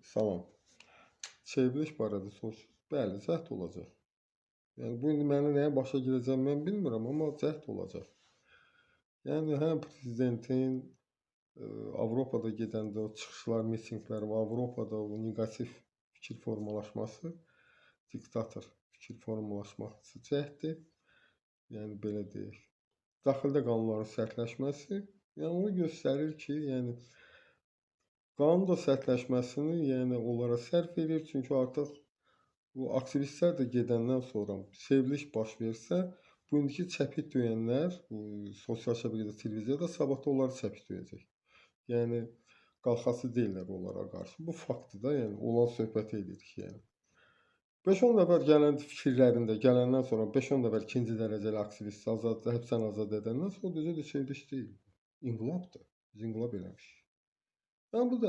Salam. Çevriliş barədə soruşur. Bəli, cəhd olacaq. Yəni bu indi məni nəyə başa girəcəm mən bilmirəm, amma cəhd olacaq. Yəni həm prezidentin Avropada gedəndə o çıxışlar, mitinqlər və Avropada o neqativ fikir formalaşması, diktator fikir formalaşması cəhddir. Yəni belə deyək. Daxildə qanunların sərtləşməsi, yəni onu göstərir ki, yəni qanun da sərtləşməsini, yəni onlara sərf edir, çünki artıq bu aktivistlər də gedəndən sonra çevriliş baş versə, bu indiki çəpik döyənlər, bu sosial şəbəkədə, televiziyada sabah da onları çəpik döyəcək. Yəni qalxası deyirlər onlara qarşı. Bu faktdır da, yəni olan söhbəti edirik, yəni. 5-10 nəfər gələn fikirlərində gələndən sonra 5-10 nəfər ikinci dərəcəli aktivist azad, həbsdən azad edəndən sonra düzü də çevriliş deyil. İnqilabdır. Biz inqilab eləmişik. Yəni bu da.